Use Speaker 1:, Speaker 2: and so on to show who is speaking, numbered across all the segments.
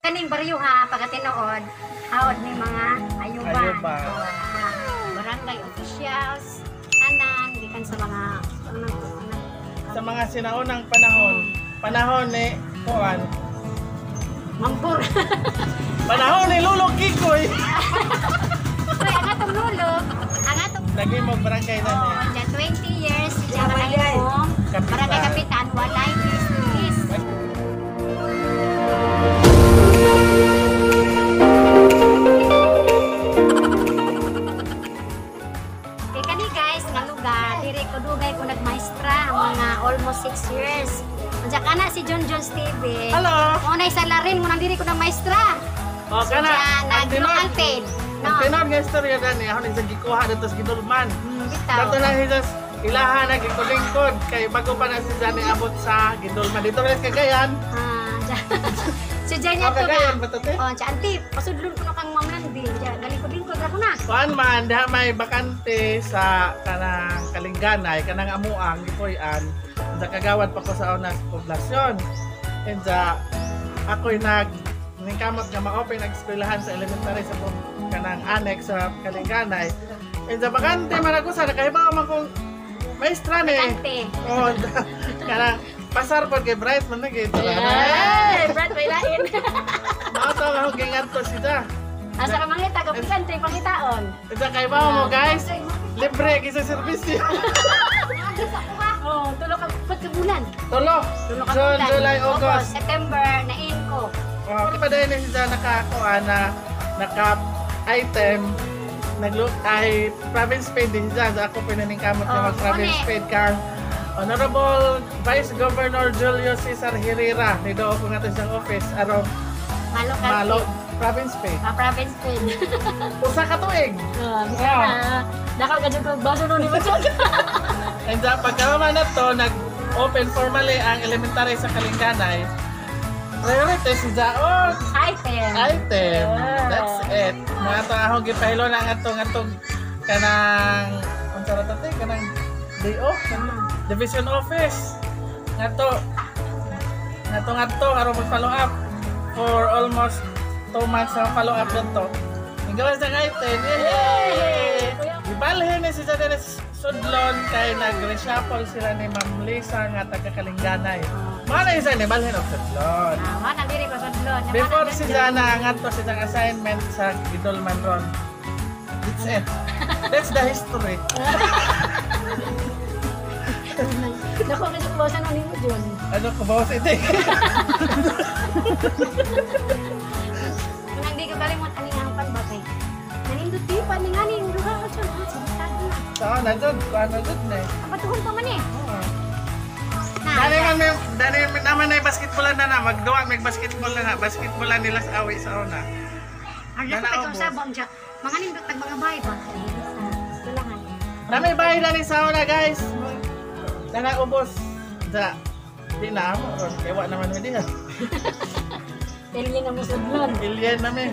Speaker 1: Kaning baryo ha, pagkatinuod, hawad ni mga ayuban.
Speaker 2: Ayuban.
Speaker 1: Oo, mga barangay officials, tanan, gikan sa mga ano, ano,
Speaker 2: Sa mga sinaunang panahon, panahon ni Kuan,
Speaker 1: Mampur.
Speaker 2: panahon ni Lolo Kikoy.
Speaker 1: Uy, ang atong lulo, ang atong
Speaker 2: Lagi mo barangay na
Speaker 1: oh,
Speaker 2: ni.
Speaker 1: dyan, 20 years, siya kanay mong
Speaker 2: Kapitan.
Speaker 1: barangay kapitan, walay is Kay kani guys, nga lugar, diri ko dugay ko nagmaestra, mga almost 6 years. Unsa kana si John Jones TV.
Speaker 2: Hello.
Speaker 1: Mo na salarin mo nang diri ko nagmaestra.
Speaker 2: O
Speaker 1: So,
Speaker 2: kana,
Speaker 1: dyan,
Speaker 2: ang
Speaker 1: nag-local
Speaker 2: tinuod,
Speaker 1: paid. No.
Speaker 2: ang tinuod nga istorya dani, ako sa gikuha dito sa Gidulman.
Speaker 1: Bitaw.
Speaker 2: Dato na Jesus, ilaha na gikulingkod kay bago pa na si Zani abot sa Gidulman. Dito rin Cagayan.
Speaker 1: Ah, dyan. So dyan
Speaker 2: O
Speaker 1: niya to
Speaker 2: Cagayan
Speaker 1: na.
Speaker 2: ba to te?
Speaker 1: Oh, dyan, auntie, pasudlon ko na kang Ma'am Landy. Dyan, galing ko ako na.
Speaker 2: Kuan man, diha may bakante sa kanang Kalingganay, kanang amuang gipuy-an. Sa kagawad pa ko sa una sa poblasyon. And sa ako'y nag ningkamot nga ma-open ang eskwelahan sa elementary sa kanang annex sa Kalingganay. And sa bakante man ako sa nakahibaw man kong maestra ni.
Speaker 1: Bakante.
Speaker 2: Oh, kanang pasar pod kay Bright man nagito.
Speaker 1: Ay, Brad, may lain.
Speaker 2: Mao to nga akong gingadto siya.
Speaker 1: Asa ka mangita, kapitan, tayo pangitaon.
Speaker 2: And sa kahibaw mo guys, libre gyud sa serbisyo.
Speaker 1: Oh, tulo ka pad ka bulan.
Speaker 2: Tulo.
Speaker 1: Tulo ka
Speaker 2: June,
Speaker 1: bulan.
Speaker 2: July, August.
Speaker 1: September, nain ko.
Speaker 2: Oh, pa dahil na siya nakakuha na naka item naglook ay province paid din siya. So ako pinaningkamot na
Speaker 1: Oh,
Speaker 2: mag province
Speaker 1: muna eh.
Speaker 2: paid kang Honorable Vice Governor Julio Cesar Herrera. Nido ko nga to siyang office aron
Speaker 1: Malo ka.
Speaker 2: malo province paid.
Speaker 1: Ah, province paid.
Speaker 2: Usa ka tuig.
Speaker 1: Oh, sana. Dako ka jud ko baso no ni mo jud.
Speaker 2: And pagkaman na to nag-open formally ang elementary sa Kalinganay. Priority si Jaon.
Speaker 1: Item.
Speaker 2: Item.
Speaker 1: Yeah.
Speaker 2: That's it. Mga to akong gipahilo na ang atong atong kanang unsa ra to te kanang DO kanang Division Office. Ngadto ngadto ngadto aron mag-follow up for almost 2 months na follow up dito. Ang gawas ng item. Yay! Gibalhin ni si Dennis Sudlon kay nag-reshuffle sila ni Ma'am Lisa nga taga Kalinganay. Mga na isa ni balhin og Sudlon.
Speaker 1: Ah, wa na diri ko sudlon.
Speaker 2: Before si Jana, ngadto sa siyang assignment sa Gidolman ron. That's it. That's the history.
Speaker 1: Dako ka jud ko baso no nimo jud.
Speaker 2: Ano ko ba sa ito?
Speaker 1: Kung hindi ko kalimot ani ang pan ba kay. Nanindot di pa ni ngani duha ka jud. Ah, sige tagi na.
Speaker 2: So, nandun. Kuha nandun na eh.
Speaker 1: Ang patuhon pa man eh. Na.
Speaker 2: Dani man may, dani naman na basketball na na. Magduwa may basketball na na. Basketball nila sa awi sa una.
Speaker 1: Ang dako
Speaker 2: Dana
Speaker 1: kay
Speaker 2: ubos.
Speaker 1: usab ang siya. Mga nindot tag mga bahay ba. Sa eskwelahan.
Speaker 2: Nami bahay na ni sa una guys. Dana ubos. Da. Di na amo ron. Kaya wa naman mi diha.
Speaker 1: Alien na mo sudlon.
Speaker 2: Alien na mi.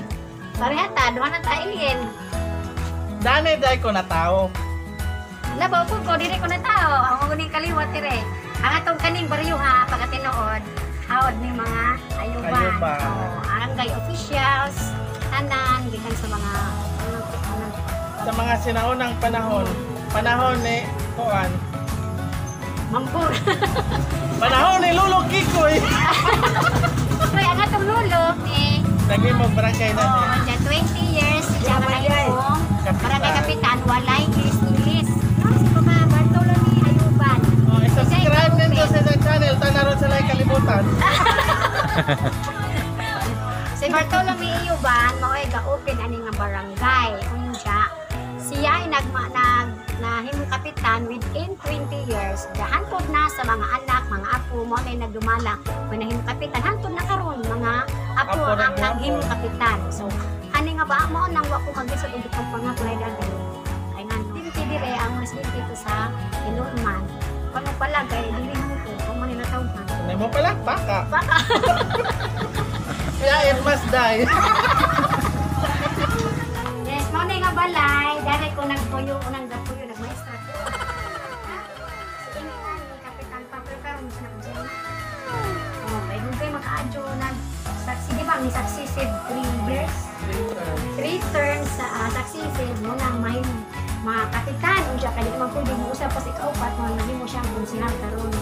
Speaker 1: Pareha ta, duha na ta alien.
Speaker 2: Dani dai ko na tao.
Speaker 1: Labaw po ko, diri ko na tao. Ang ako ni kaliwat dire. Ang atong kaning baryo ha, pagkatinuod, hawad ni mga ayuban.
Speaker 2: Ayuban.
Speaker 1: Oh, barangay officials, tanan, gikan sa mga ano, ano,
Speaker 2: Sa mga sinaunang panahon, panahon ni Kuan,
Speaker 1: Mampur.
Speaker 2: panahon ni Lolo Kikoy.
Speaker 1: Uy, ang atong lulo ni
Speaker 2: Lagi mo barangay na
Speaker 1: oh,
Speaker 2: ni.
Speaker 1: dyan, 20 years siya kanay mong
Speaker 2: Kapitan.
Speaker 1: barangay kapitan, walay English. No, si Papa Bartolome Ayuban.
Speaker 2: Oh, i-subscribe nito sa isang channel, tanaron sa laing kalibutan.
Speaker 1: Si Bartolome Ayuban, mao'y ga-open ani nga barangay. Unja, siya ay nagma, nag, nahimong kapitan within 20 years. Hantod na sa mga anak, mga apo, mo na nagdumala. Kung nahimong kapitan, hantod na karon mga apo,
Speaker 2: Apo na
Speaker 1: ang
Speaker 2: gyapon.
Speaker 1: naghimong kapitan. So, ani nga ba mo nang wa ko magisod og bitong pangakulay daghan. Kay nga dinti dire ang residente dito sa Ilonman. Kung pala kay dili mo ko, kung man nila tawhan.
Speaker 2: Ano mo pala? Baka.
Speaker 1: Baka.
Speaker 2: Kaya it must die.
Speaker 1: Yes, mao na nga balay, dali ko nagpuyo, unang gapuyo, nagmaestra ko. Ha? Sige nga ni Kapitan pa, pero karon sa nagpuyo. Oh, kay dugay makaadyo nag sa Saksi, di ba? May successive 3 years? 3 terms sa successive mo nang mahimo mga kapitan. Unsa kay di man pwede mo usap pa sa ikaupat mo nahimo siyang konsehal karon.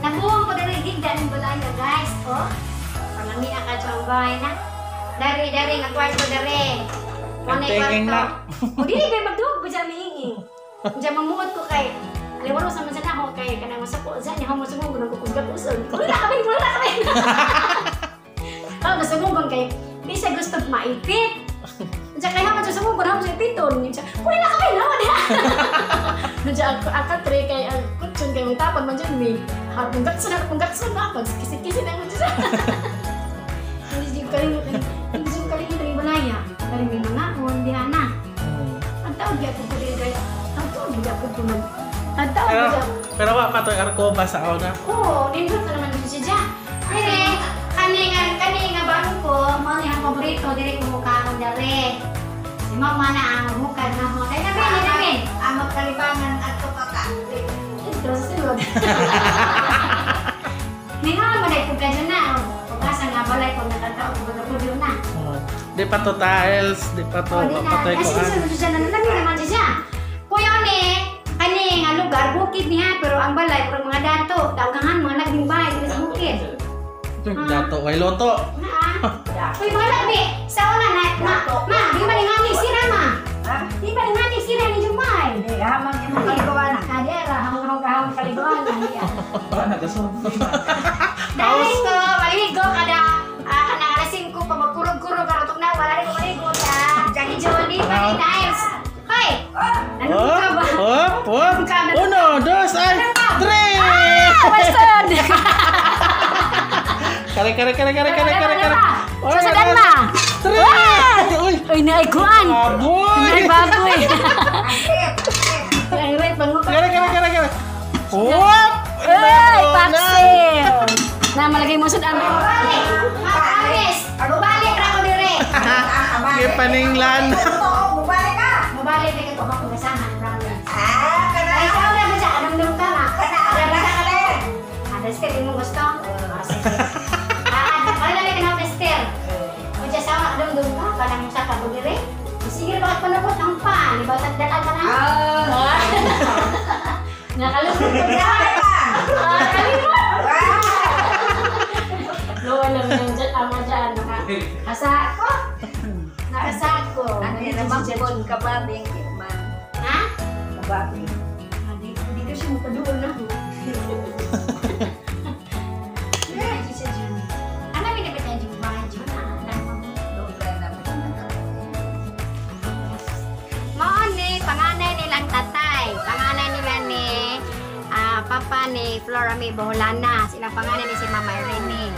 Speaker 1: Nabuang ko diri higda ning balaya, guys. Oh. Pangamia ka dyan bay na. Dari dari nga kwarto dari. Mo na
Speaker 2: Ang
Speaker 1: kwarto.
Speaker 2: na.
Speaker 1: O dili kay magduog ba dyan miingi. Diyan mamuot ko kay aliwaro sa man sa nako kay kanang masuko dyan niya mo sumugod ang kukusgat uson. Wala kami, wala kami. Ah, nasumugod kay di siya gusto maipit. Diyan kaya man siya sumugod ako sa ipiton. Diyan, kuya na kami, naman niya. Diyan ang katre kay ang kutsyon kay mong tapon man dyan mi. Harpong gatson na pag kisi-kisi na man dyan. Hindi ko kalimut, hindi ko kalimut ang balaya. Dari may mga on diha na. Ang taon gyud ko diri guys. Ang taon gyud ko man. Ang taon
Speaker 2: Pero,
Speaker 1: gyud.
Speaker 2: pero wa pa to'y arko ba sa una?
Speaker 1: Oo, nindot na naman dito siya. Dire, kani nga bangko, mao ni ang paborito dire ko mukaon dire. Si mama na ang hukad na mo. Dai namin, dai namin.
Speaker 3: Ang magkalibangan at kapaka.
Speaker 1: Ito sa sulod. Ningon man ay pugka na. Pugasa nga balay kung nakatao ko pugka na.
Speaker 2: Di pa to tiles, di pa to,
Speaker 1: O, di
Speaker 2: wa
Speaker 1: na.
Speaker 2: pa to'y
Speaker 1: Kasi
Speaker 2: kuan.
Speaker 1: sulod siya na namin naman siya. Kuya ni, kani nga lugar bukid niya pero ang balay puro mga dato, daghangan mga lagbing bahay diri sa bukid.
Speaker 2: Dato kay loto.
Speaker 1: Na. Uy, mga lagbi, sa una na, ma, ma, di ba ni sira ma?
Speaker 3: Ha?
Speaker 1: Di ba ni sira ni Jumay?
Speaker 3: Hindi, hamang yung kaliguan.
Speaker 1: Kadera, hamang hamang kaliguan.
Speaker 2: House.
Speaker 1: Dahil ko, maligo kada kanang alas 5 pa magkurog-kurog karon na wala rin ko maligo sa Jackie John, di ba ni tiles? Hoy! Ano ka ba?
Speaker 2: Oh, oh. Uno, dos, ay, tres!
Speaker 1: Ah, bastard!
Speaker 2: Kare, kare, kare, kare, kare, kare, kare.
Speaker 1: Susundan ma!
Speaker 2: Tres! Uy!
Speaker 1: Uy, naikuan!
Speaker 2: Aboy!
Speaker 1: Ay, baboy! Ang right, pangupa.
Speaker 2: Kare, kare, kare, kare. Whoop!
Speaker 1: Ay, paksiw! Na malagay mo sa dami. Balik! Aris! Balik ra ko dire!
Speaker 2: Gipaninglan.
Speaker 3: Oo, bumalik ka.
Speaker 1: Mabalik na ko ako kasahan, promise.
Speaker 3: Ah, kana.
Speaker 1: Ay, ikaw na ba siya? Anong dum ka nga?
Speaker 3: Kana, kana, kana.
Speaker 1: Ah, Dester, di mo gusto? Ah, sige. Ah, ay, lali ka na, Dester. O dyan sa anong dum ka? Kanang sa ka ko dire? Sige, bakit panabot ang paan? Di ba tagdalan ka na?
Speaker 3: Ah.
Speaker 1: Nakalungkot ko na. Ah, kalimot! Gawa lang yung dyan, ama dyan. Nakasako. Nakasako.
Speaker 3: Ano yan naman po, kababing, man.
Speaker 1: Ha?
Speaker 3: Kababing.
Speaker 1: Ah, di ko siya mapaduol na. Ano binabit tayo yung bahay dyan? Mao ni panganay nilang tatay. Panganay nila ni papa ni Flora May Boholana. Silang panganay ni si Mama Irene.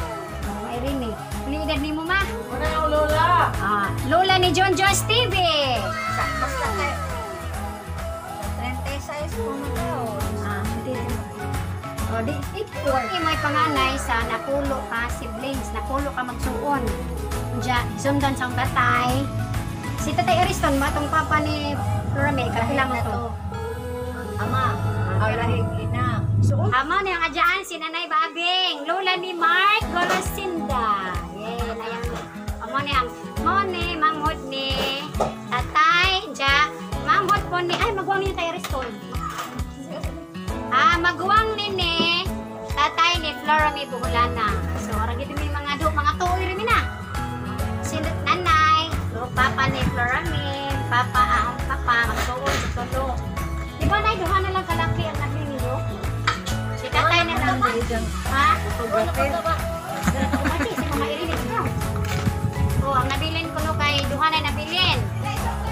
Speaker 1: Mama Irene. Ano yung edad ni mo, ma?
Speaker 2: Wala yung lola.
Speaker 1: Ah, lola ni John Josh TV.
Speaker 3: Basta kay 36 po na taon.
Speaker 1: Ah, di. O, di, ito. May panganay sa napulo ka siblings, napulo ka magsuon. Diya, sundan sa tatay. Si Tatay Ariston, matong papa ni Flora May, kapila mo to.
Speaker 3: Ama, alahig ina.
Speaker 1: Ama ni ang adyaan si Nanay Babing, lola ni Mark Golosinda. Yeah, nayang amo ni ang mo ni manghod ni Tatay ja, manghod po ni ay maguwang ni Tatay Ariston. Ah, maguwang ni Tatay ni Flora May Buholana. So, ara gid mi mga do, mga tuoy rin mi na. Si Nanay, papa ni Flora May, papa ang papa magtuon sa tulo. Di ba nay duha na lang kalaki ang nabili niyo? Si tatay na lang. Ha? Pati si Mama Irene ikaw. Oh, ang nabilin ko no kay duha na nabilin.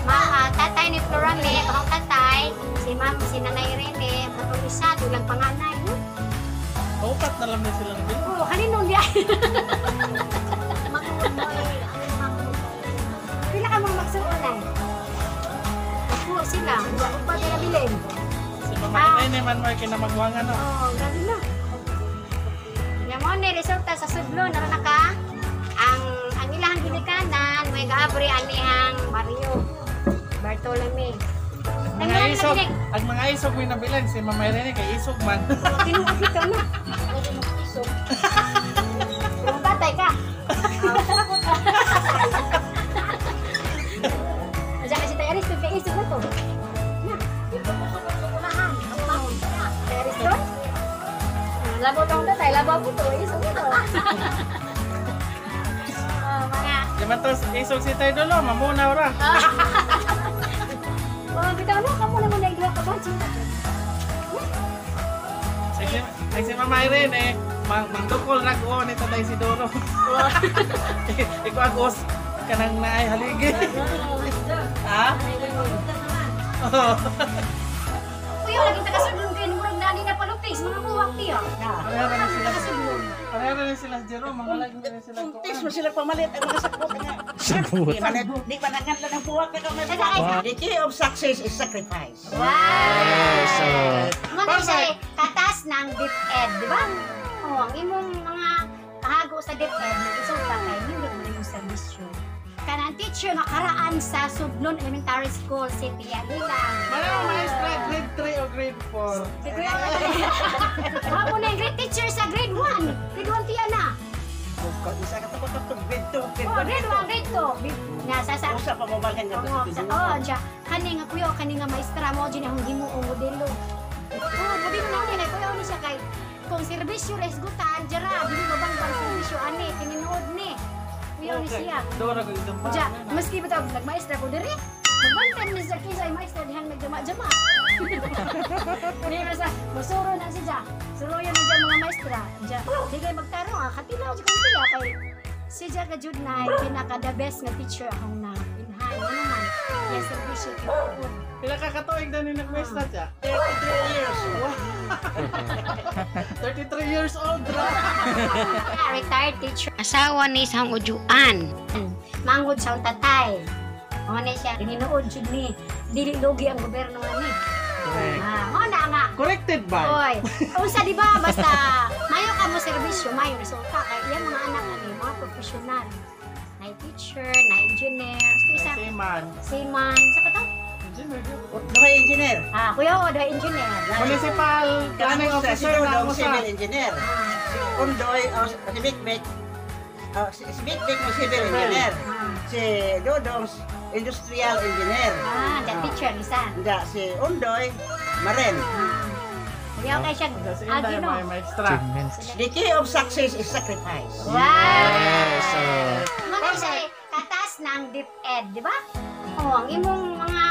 Speaker 1: Ma, tatay ni Flora May, akong tatay, si Ma'am, si Nanay Irene, ang katong isa, dulang panganay. No?
Speaker 2: Upat na lang din sila nabilin.
Speaker 1: Oh, kaninong di ay? Pila ka mga magsuon ay? Ako sila, upat na nabilin.
Speaker 2: Si Mama Irene man mo kinamagwangan no.
Speaker 1: Oh, grabe na. Nga mo ni resulta sa sudlo naron na ka. Ang ilahang ginikanan may gaabri anihang Mario Bartolome.
Speaker 2: Mga isog, ang mga isog may nabilin si Mama Irene kay isog man.
Speaker 1: Tinuod ka na. Isog. Tatay ka. Labaw tong tatay, labaw po to. Isog to. Oh, mga
Speaker 2: Di man to isog si Tay Dolo, mamunaw ra.
Speaker 1: Oh, bitaw no, kamo naman na duha ka batch.
Speaker 2: Ay si Mama Irene eh, mangdukol ra ko ni Tatay Isidoro. Ikaw agos kanang naay haligi. Ha? Oo.
Speaker 1: Kuya, laging taga-sudlon kayo, murag nani na palupis, mga buwak tiyo.
Speaker 2: Pareha rin sila.
Speaker 1: Taga-sudlon.
Speaker 2: Pareha rin sila Jerome, mga lagi rin sila
Speaker 4: Tis
Speaker 2: kuan.
Speaker 4: mo sila pamalit ang mga sakot nga.
Speaker 5: Sakot.
Speaker 4: Di ba nangan lang ang buwak na kamay. The key of success is sacrifice.
Speaker 1: Wow!
Speaker 5: Yes.
Speaker 1: Mga siya, katas ng DepEd, di ba? Oh, ang imong mga kahago sa DepEd, nag-isulta kay hindi mo na yung servisyo. Kanang teacher nga karaan sa Sudlon Elementary School, si Tia Lilang.
Speaker 2: Mana maestra grade 3 o grade 4?
Speaker 1: Si Kuya Hapon na yung grade teacher sa grade 1. Grade 1 tiya na.
Speaker 4: Isa ka to ka grade 2, grade
Speaker 1: Oh,
Speaker 4: 1.
Speaker 1: grade 1, grade 2. Nga sa
Speaker 4: Usa pa mo balhin nga
Speaker 1: Oo, sa oh, siya. Kani nga kuya, kani nga maestra mo jud akong himuong modelo. Oh, modelo na ni kuya ni siya kay kung serbisyo res gutan jara dili mabangbang serbisyo ani tinuod ni. Kuya ni siya.
Speaker 2: Dora ko itong
Speaker 1: Diya, maski ba tawag nagmaestra ko diri? Magbantan ni sa kisa ay maestra dihang nagjama-jama. Hindi ba sa musuro na siya. Suruyan na dyan mga maestra. Diya, di kayo magtarong ah, katilaw siya kung tiya kay si Jack jud na pinaka the best nga teacher akong na inhan. Ano man, yes, serbisyo tinuod.
Speaker 2: Pila ka katuig na ni nagmaestra siya?
Speaker 4: 33 years.
Speaker 2: 33 years old ra.
Speaker 1: Retired teacher. Asawa ni isang ujuan. Manggod sa tatay. Mo na siya, tinuod jud ni dili lugi ang gobyerno ani. Ah, mo na nga.
Speaker 2: Corrected by.
Speaker 1: Oy, unsa di ba basta mayo ka mo serbisyo, mayo resulta kay iyang mga anak ani mga profesional. Na teacher, na engineer, sa isa
Speaker 2: Seaman.
Speaker 1: seaman, sa kato?
Speaker 2: Engineer.
Speaker 4: Duhay engineer.
Speaker 1: Ah, kuya o do engineer.
Speaker 2: Municipal planning
Speaker 4: Si
Speaker 2: officer na
Speaker 4: Dodong
Speaker 2: ako sa.
Speaker 4: civil engineer.
Speaker 1: Ah,
Speaker 4: Si Undoy, oh, si Big Big, oh, si Big Big mo civil engineer.
Speaker 1: ah,
Speaker 4: Si Dodong industrial engineer.
Speaker 1: ah, the teacher isa.
Speaker 4: Hindi, si Undoy, Maren.
Speaker 1: Ah. Kuya kay siya
Speaker 2: Si Inday
Speaker 1: agino.
Speaker 2: may maestra.
Speaker 5: Achievements.
Speaker 4: The key of success is sacrifice.
Speaker 1: Wow!
Speaker 5: Yes.
Speaker 1: Mga siya, katas ng DepEd, di ba? Oh, ang imong mga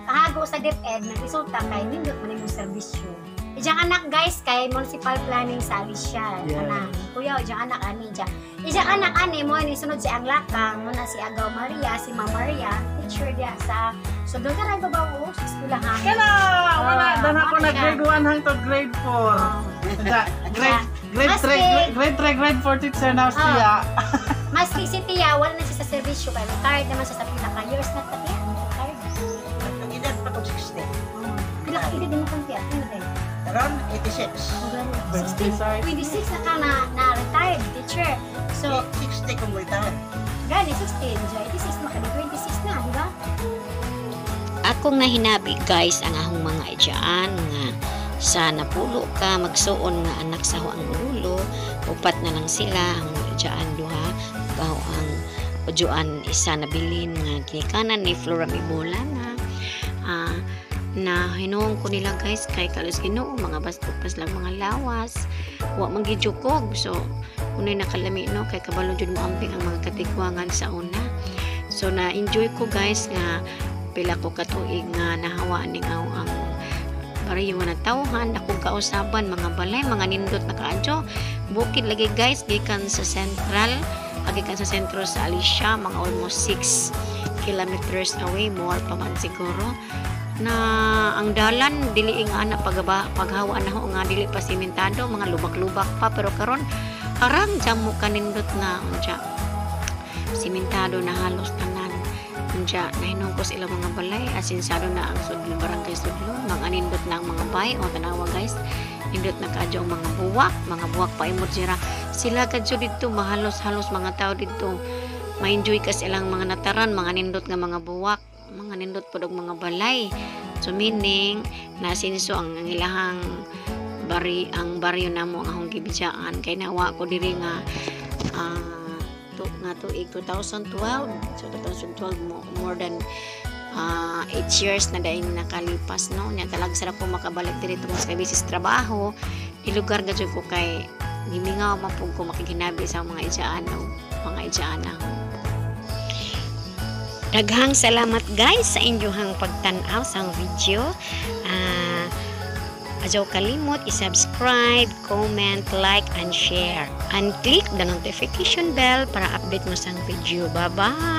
Speaker 1: kahago sa DepEd, nagresulta kay nindot man imong serbisyo. Ijang anak guys kay municipal planning sa Alicia.
Speaker 2: Yeah.
Speaker 1: Ana, kuya ijang anak ani ija. Ijang anak ani mo ni sunod si ang lakang mo na si Agaw Maria, si Ma'am Maria, teacher diya sa Sudlon ka rin ba o sa eskwelahan.
Speaker 2: Kala, wala
Speaker 1: Ah,
Speaker 2: dan ako
Speaker 1: wala
Speaker 2: na
Speaker 1: siya.
Speaker 2: grade 1 hangtod grade 4. Da, grade grade
Speaker 1: Maski-
Speaker 2: 3 grade 3 grade 4 teacher na siya.
Speaker 1: Maski si Tia, wala na siya sa serbisyo kay retired naman siya sa pila ka years na ta Tia. Retired.
Speaker 4: Ang edad pa kong 60.
Speaker 1: Oh. Pila ka edad mo kang Tia? Pila kayo?
Speaker 4: Karon 86.
Speaker 1: 16, 26 na ka na retired teacher. So,
Speaker 4: 60 kong retire.
Speaker 1: gani 16, dyan, 86 na ka, 26 na, di ba?
Speaker 6: Akong nahinabi guys ang ahong mga idyaan nga sa napulo ka magsuon nga anak sa ang ulo, upat na lang sila ang idyaan, duha baho ang udyuan, isa nabilin nga ginikanan ni Flora Mibola na na hinuong ko nila guys kay kalos Ginoo, mga bastos lang mga lawas, wa man gijukog. So unay nakalami no, kay kabalo jud mo amping ang mga katigwangan sa una. So na enjoy ko guys nga pila ko katuig nga nahawa ning aw ang baryo nga natawhan akong kausaban, mga balay mga nindot na kaadyo, bukid lagi guys, gikan sa central, gikan sa sentro sa Alicia, mga almost 6 kilometers away, more pa man siguro na ang dalan dili nga ana pagaba paghawa na ho nga dili pa simentado, mga lubak-lubak pa, pero karon arang jamo kanindot na, unja simentado na halos tanan. Unja nahinungkos ilang mga balay, asinsado na ang Sudlon, barangay Sudlon, mga nindot na ang mga bay o tanawa guys, nindot na kaadyo ang mga buwak pa imod sira sila kadyo didto, mahalos-halos mga tao didto, ma-enjoy ka sa ilang mga nataran, mga nindot nga mga buwak, mga nindot pud og mga balay. So meaning nasinso ang ilahang bari, ang baryo namo ang akong gibidiyaan kay nawa ko diri nga nga tuig 2012. So 2012 mo, more than 8 years na daing nakalipas no. Nya talag sarap ko makabalik diri tungod sa kay bisis trabaho. Ilugar ga jud ko kay gimingaw man pud ko makiginabi sa mga ijaan o mga ijaana. Daghang salamat, guys, sa inyong pagtan-aw sa video. Ajaw kalimot i-subscribe, comment, like, and share. And click the notification bell para update mo sa video. Bye-bye!